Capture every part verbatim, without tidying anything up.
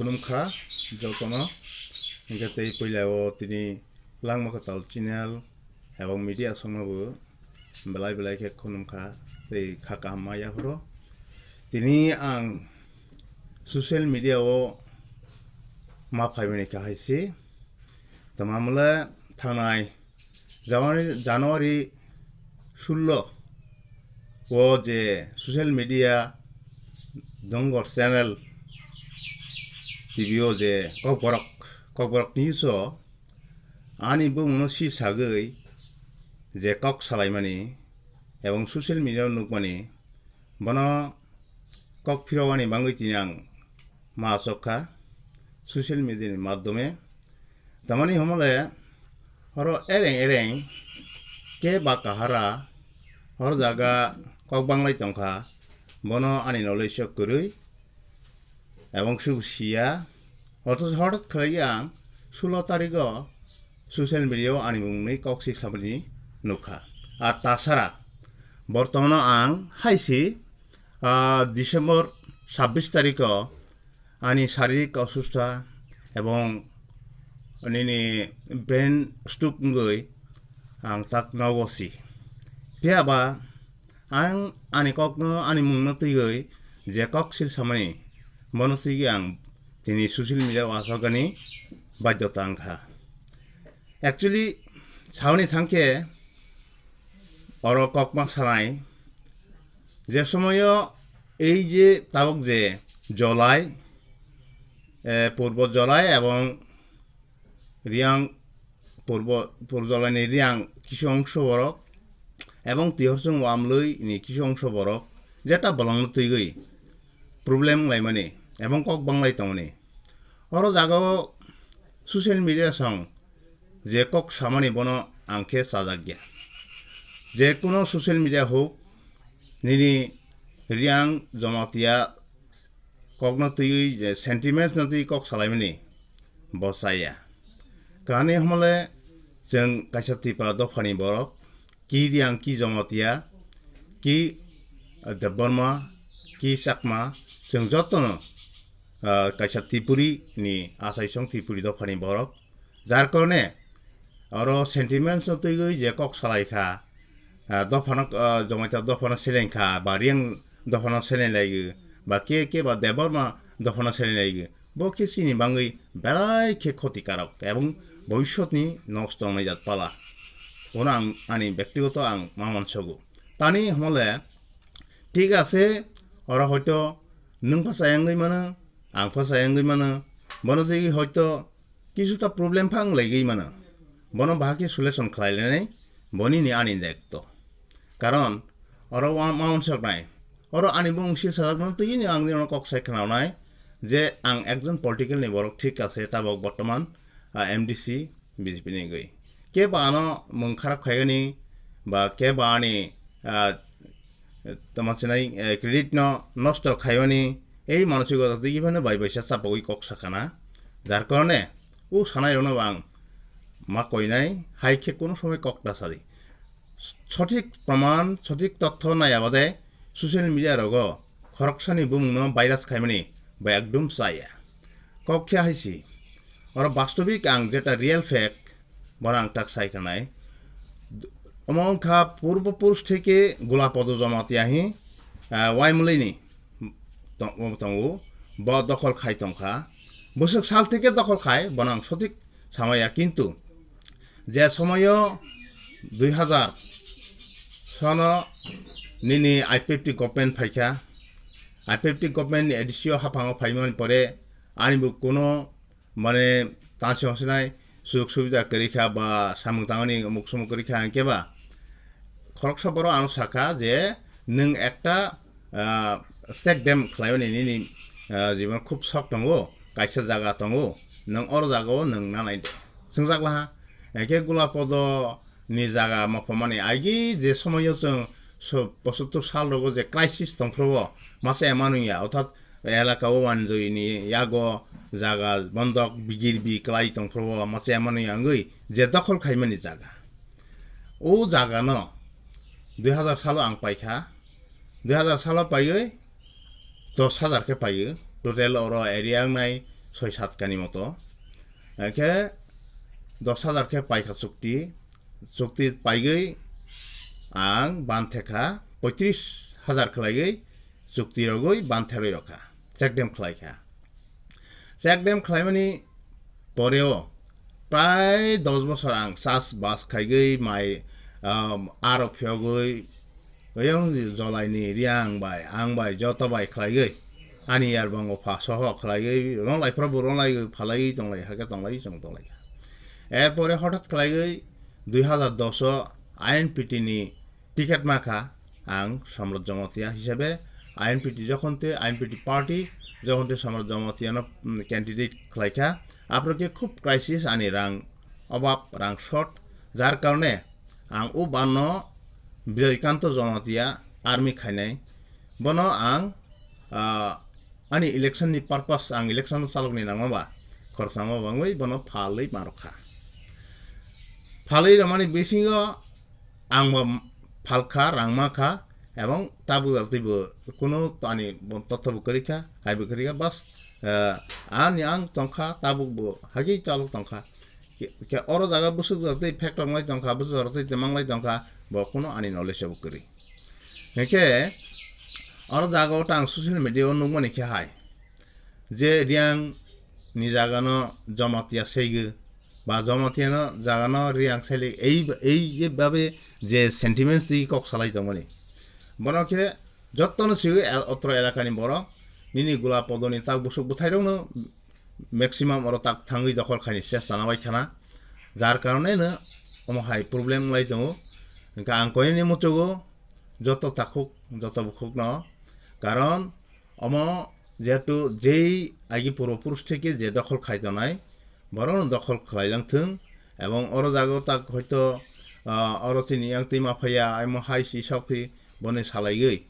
Khulumkha jotono, hingke tei puila o tini Langma Kwtal channel ebong media songno bo belai belai khe khulumkha tei kha kaham ma yapharo. Tini ang social media o ma phaimani kahai se, tama mole thangnai January, January sullo o je social media Dongor channel T V o je Kokborok, Kokborok News o ani bumungno si sagwi je kok salaimani ebong social media o nukmani, bono kok phirogani bangwi tini ang ma achok kha social media ni madhyome. Tamani homole oro ereng ereng ke ba kahara hor jaga kok banglai tongkha, bono ani knowledge o kwrwi ebong se bo siya. Othocho hothat khlai ang sulo tarikh o social media o ani mungni kok si samani nukha. Ar tasara bortomano ang hai si, ah, December sabbish tarikh o ani saririk osustha ebong nini brain stroke wngwi ang tak nogo si. Phiya ba ang ani kokno, ani mungno twiwi je kok sil samani, bono twiwi ang tini social media o aswkani baidhota wngkha. Actually, sauni thangkhe oro kokma sanai, je somoyo ei je tabuk je Jolai, eh, Purbo Jolai ebong Riang Purbo, Purbo Jolai ni Riang kisu ongso borok ebong Tihorsong Wamlwi ni kisu ongso borok jeta bolongno twiwi problem wnglaimani ebong kok banglai tongmani. Oro jagao social media song je kok samani bono ang khe chajakya. Je kuno social media huk, nini Riang Jamatia kokno twiwi je sentiments no twi kok salaimani bo chaya. Kahani homole chwng kaisa Tripura dophani borok, ki Riang, ki Jamatia, ki, ah, Debbarma, ki Chakma, chwng jotono, ah, kaisa Tripuri ni achaisong Tripuri dophani borok. Jar karone oro sentiments no twiwi je kok salai kha, ah, dophano, ah, Jamatia dophano seleng kha, ba Riang dophano seleng laigo, ba ke ke ba Debbarma dophano seleng laigo. Bo khe chini bangwi belai khe khoti karok ebong bhobishyotni nosto wngnai jat pala. Bono ang ani bektigoto ang ma mansogo. Tani hwnle thik ase, oro hoito nwng pha chayangwi mano, ang pha chayangwi mano, bono twiwi hoito kisuta problem pha wnglaigwi mano. Bono bahai khe solution khlai lainai, boni ni ani daitto. Karon oro wa-, ma uansuk nai. Oro ani bumung sil sajak mano twi ni ang nini kok sai khna nai je ang ekjon political ni borok thik ase, tabok bortoman, ah, M D C B J P ni gwi. Kebo ano mung kharap khaigani ba kebo ani, ah, tama sinai, eh, credit no nosto khaiyoni ei manusigo twi phano bai bai sa chapagwi kok sakana. Jar karone o sanai rokno ang ma koinai, hai khe kuno somoi kok ta sadi. Sothik proman, sothik totho nai abade social media rogo khoroksani bumungno virus khaimani bai ekdum chaya. Kok khe hai si. Oro bastobik ang jeta real fact, bono ang tak sai khanai. Omo wngkha purbo purush theke Gulapodo Jamatia hi, ah, Waimulini tong-, tongo, bo dokhol khai tongkha. Bwswk sal theke dokhol khai, bono ang sothik samaya, kintu je somoyo dui hazar sono nini I P F T government phaikha, I P F T government ni A D C o haphango phaimani pore ani bo kuno mane tansi hongsinai sujog subida kwrwi kha ba samung tangmani umuk sumuk kwrwi kha, hwnkhe ba khoroksa borok ano sakha je nwng ekta, ah, check dam khlaiwi nini, ah, jibon khub sok tongo, kaisa jaga tongo, nwng oro jagao nwng nanai de. Swngjak laha, hwnkhe Gulapodo ni jaga mophamani agi je somoyo chwng so-, pochottor sal rogo je crisis tongphuru o masa emanu ya, orthat elaka o wanjui ni yago jaga bondok bigir bi kwlai tongphuru o masa emanu ya wngwi je dokhol khaimani jaga. O jaga no dui hazar salo ang paikha, dui hazar salo paiwi dos hazar khe paio, total oro area wngnai soi sat kani moto. Hingke dos hajar khe paikha chukti, chukti paigwi ang ban thekha poitris hajar khlaigwi chukti rogwi ban therwi rokha, check dam khlaikha. Check dam khlaimani poreo prai dos bosor ang chas bas khaigwi mai, um, aro phiyogwi, oyong jolaini riang bai, ang bai, joto bai khlaigwi, ani yar bango pha soho khlaigwi, ronglai phra bo ronglai phalai tonglai, hake tonglai, chwng tonglai. Erpore hothat khlaigwi dui hajar dos o I N P T ni ticket makha, ang Samrat Jamatia hisabe I N P T jokhon te, I N P T party jokhon te Samrat Jamatia no, mm, candidate khlaikha. Apro khe khub crisis, ani rang obab, rang short, jar karone ang o banno Bijoy Kanto Jamatia army khainai. Bono ang, ah, ani election ni purpose, ang election chalok ni nangma ba, khoroksa ma bangwi bono phalwi ma rokha. Phalwi romani bisingo ang bo phalkha, rang makha, ebong tabuk tabuk teibo kuno ani bo totho bo kwrwi kha, hai bo kwrwi kha, bas, eh, ani ang tongkha, tabuk bo hagwi chalok tongkha. Ke, ke oro jaga bwswk jotoi factor lai tongkha, bwswk jotoi temang lai tongkha, bo kuno ani knowledge bo kwrwi. Hingke oro jaga o tang social media o nukmani khe hai, je Riang ni jaga no Jamatia seigo, ba Jamatia no jaga no Riang seli, ei, ei, ei babe je sentiments twi kok salai tongmani. Bono khe jotto no sigi el-, otro elaka ni borok, nini gula podo ni tak bwswk bwthai rok no maximum oro tak thangwi dokhol khaini chesta na bai khana, jar karone no omo hai problem wng lai tongo. Hingke ang koinani muchugo joto takhuk, joto bukhuk no, karon omo jehetu jei agi purbo purush theke je dokhol khai tonai, borok no dokhol khlai lang thung, ebong oro jaga o tak hoito, ah, oro chini yang twi ma phaiya, amo hai si sok phi, boni salaiwi,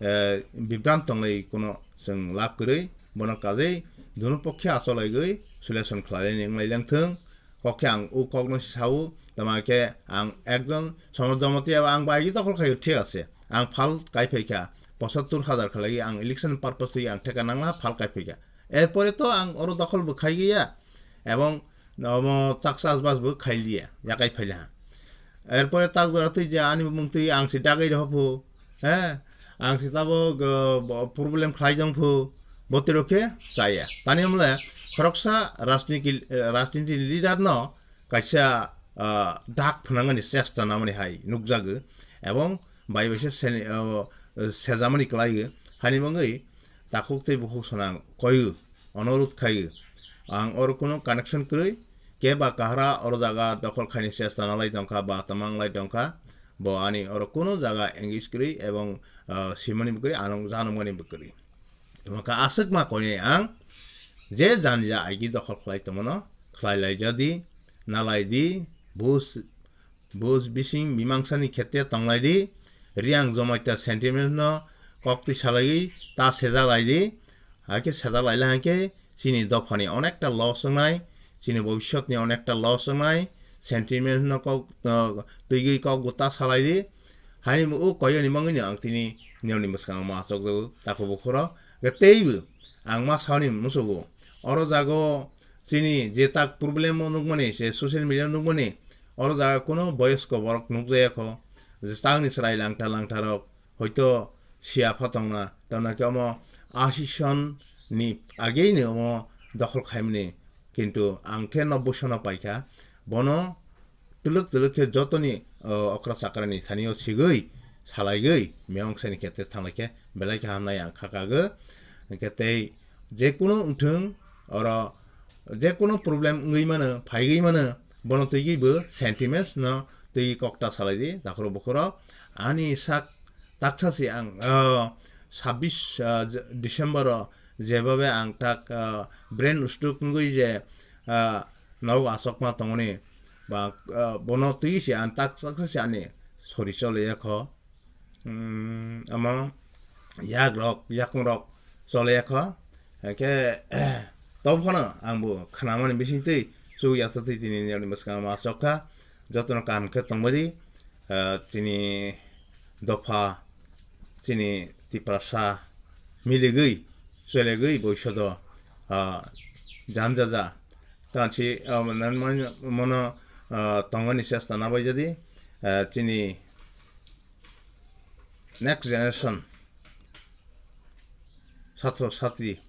eh, bibrant tonglai kuno chwng lab kwrwi, bono kajei dunu pokhe acholaigwi solution khlailani wnglai lengthwng. Kok khe ang o kokno si sao, tama khe ang ekjon Samrat Jamatia ang bai dokhol khaio, thik ase, ang phal kai phaikha, pochattor hajar khalai ang election purpose twi ang theka nangla phal kai phaikha. Erpore to ang oro dokhol bo khai gaya, ebong omo tak chas bas bo khai liya, yakai phaila ha. Erpore tak jora twi je ani mung twi ang si dagai rw phu, he, ang si tabo go-, bo-, problem khlai jong phu, botiro khe chaya. Tani hamle khoroksa rajniki-, eh, rajniti leader no kaisa, ah, dak phnangani chesta namani hai nukjago, ebong bai bai se seni-, oh, sejamani kwlaigo, hani mungwi takhuk tei bukhuk swnang koigo, onurodh khaigo. Ang oro kunu connection kwrwi, keba kahra oro jaga dokhol khaini chesta nalai tongkha ba tamang lai tongkha, bo ani oro kunu jaga engage kwrwi ebong, ah, simani bo kwrwi, anong janongmani bo kwrwi. Tongkha aswk ma koinai ang, je janja aigi dokhol khlai tongmano khlai lai jadi, nalai di, bus, bus bising mimangsani khete tonglai di, Riang Jamatia sentiment no kok twi salaiwi ta seja lai di, hakhe seja laila hakhe chini dophani onekta loss wngnai, chini bobishyotni onekta loss wngnai, sentiment no kok, uh, twigwi kok bo ta salai di, haini bo o koyoni mangwino ang tini nirokni bwskango ma achokjago, takhuk bukhuk rok. Teibo ang ma sauni musugo, oro jago chini je tak problem o nukmani, se social media o nukmani, oro jaga kuno boyosko borok nukjaya kho, je takni chwrai langta langta rok hoito siya phatongna, tamna khe omo asison ni agei ni omo dokhol khaimani, kintu ang khe nobbo sono paikha, bono twlwk twlwk khe jotoni, o, okra chakrani thani o sigwi, salaigwi, meyong sani khe tei thanglai khe belai khe hamnai ang kha kago. Hwnkhe tei jekunu wngthwng, oro jekunu problem wngwi mano, phaigwi mano, bono twigwi bo sentiments no twi kokta salai di, takhurok bukhurok. Ani sak taksa se ang, o, sabbish, o, December o jebhabe ang tak, o, brain stroke wngwi je, o, nogo achokma tongoni, ba, ah, bono twi se ang tak, tak se ani sori chole ya kho. Hmm, omo yak rok, yakung rok chole ya kho. Hwnkhe, tobo phano ang bo khnamani bising twi chuk ya twi tini nini bwskango ma chok kha. Jotono kaham khe tongbai di, ah, chini dopha, chini Tiprasa miligwi, chwlegwi boisodo, ah, janjaja. Tang si, ah, nan man-, mono, ah, tongani chesta nabai jadi, ah, chini next generation, satro satri,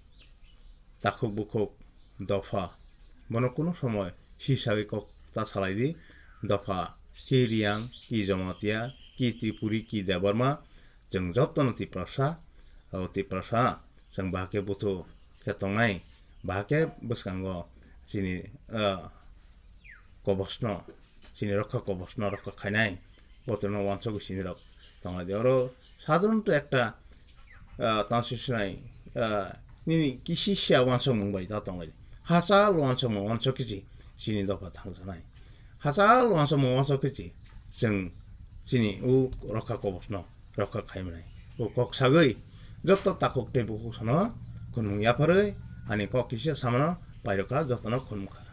takhuk bukhuk, dopha, bono kunu somoy sisagwi kok ta salai di, dopha, ki Riang, ki Jamatia, ki Tripuri, ki Debbarma, chwng jotono Tiprasa, o Tiprasa, chwng bahai khe buthu khe tongnai, bahai khe bwskango chini, ah, kobosno, chini rokha kobosno rokha khainai, botono wansugwi chini rok tonglai di. Oro sadharanto ekta, ah, tang si sinai, ah, nini kisi sia wansukmung bai ta tonglai di. Hachal wansukmung wansuk kisi chini dopha thangjaknai. Hachal wansukmung wansuk kisi chwng chini u rokha kobosno rokha khaimani. O kok sagwi joto takhuk tei bukhuk sano khunmung yapharwi ani kok kisa samano pairokha jotono khunmukha.